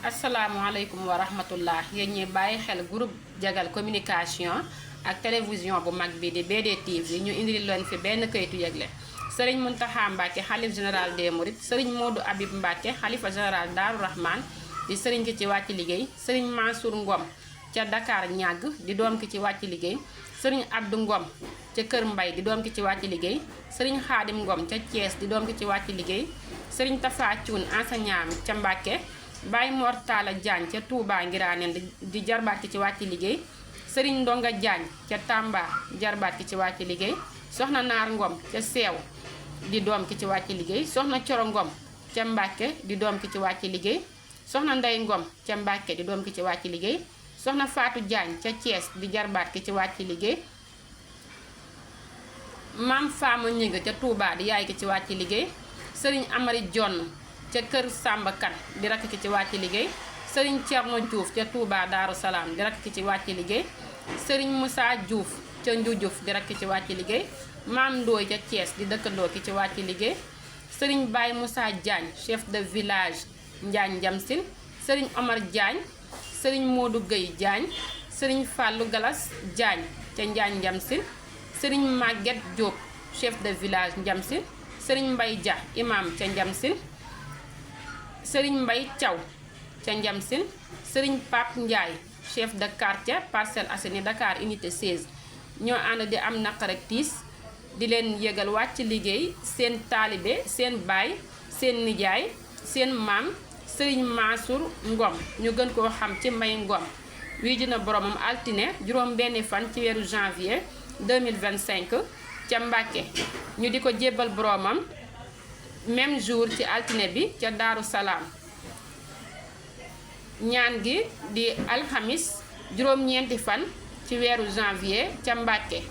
asalaamaaleykum wa rahmatullah yéen ñi bàyyi xel groupe jagal communication ak télévision bu mag bi di BDTV ñu indi leen fi benn kayitu yëgle sëriñ Mountakha Mbacké xalif général des Mourides sëriñ Modou Habib Mbacké xalifa général Darou Rahman di sëriñ ki ci wàcc liggéey sëriñ Mansour Ngom ca Dakar ñàgg di doom ki ci wàcc liggéey sëriñ Abdou Ngom ca Kër Mbay di doom ki ci wàcc liggéey sëriñ Xaadim Ngom ca Thiès di doom ki ci wàcc liggéey sëriñ Tafa Thioune enseignant ca Mbacké Baye Mor Talla Diagne ca Touba Ngiraaneen di jarbaat ki ci wàcc liggéey sëriñ Ndonga Diagne ca Tamba jarbaat ki ci wàcc liggéey soxna Naar Ngom ca Seew di doom ki ci wàcc liggéey soxna Coro Ngom ca Mbacké di doom ki ci wàcc liggéey soxna Ndey Ngom ca Mbacké di doom ki ci wàcc liggéey soxna Fatou Diagne ca Thiès di jarbaat ki ci wàcc liggéey maam Fama Ñing ca Touba di yaay ki ci wàcc liggéey sëriñ Amari Jonn ca kër Samba Kan di rakk ki ci wàcc liggéey sëriñ Thierno Diouf ca Touba Daaru Salaam di rakk ki ci wàcc liggéey sëriñ Moussa Diouf ca Ndioudiouf di rakk ki ci wàcc liggéey maam Ndooy ca Thiès di dëkkandoo ki ci wàcc liggéey sëriñ Baye Moussa Diagne chef de village Njaañ Njamsil sëriñ Omar Diagne sëriñ Modou Gueye Diagne sëriñ Fallou Galas Diagne ca Njaañ Njamsil sëriñ Maguette Diop chef de village Njamsil sëriñ Mbay Dia imam ca Njamsil sëriñ Mbay Thiaw ca Njamsil sëriñ Pape Ndiaye chef de quartier Parcelles Assainies Dakar unité 16 ñoo ànd di am naqar ak tiis di leen yëgal wàcc liggéey seen taalibe seen baay seen nijaay seen maam sëriñ Mansour Ngom ñu gën koo xam ci Mbay Ngom wii dina boromam altine juróom benni fan ci weeru janvier 2025 ca Mbacké ñu di ko jébbal boromam même jour ci altine bi ca Daaru Salaam ñaan gi di alxamis juróom-ñeenti fan ci weeru janvier ca Mbacké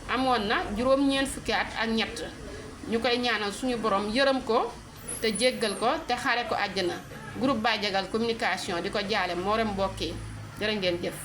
amoon na juróom-ñeent fukki at ak ñett ñu koy ñaanal suñu borom yërëm ko te jéggal ko te xare ko àjjana groupe Baye Diagal communication di ko jaale mboolem mbokk yi jërë ngeen jëf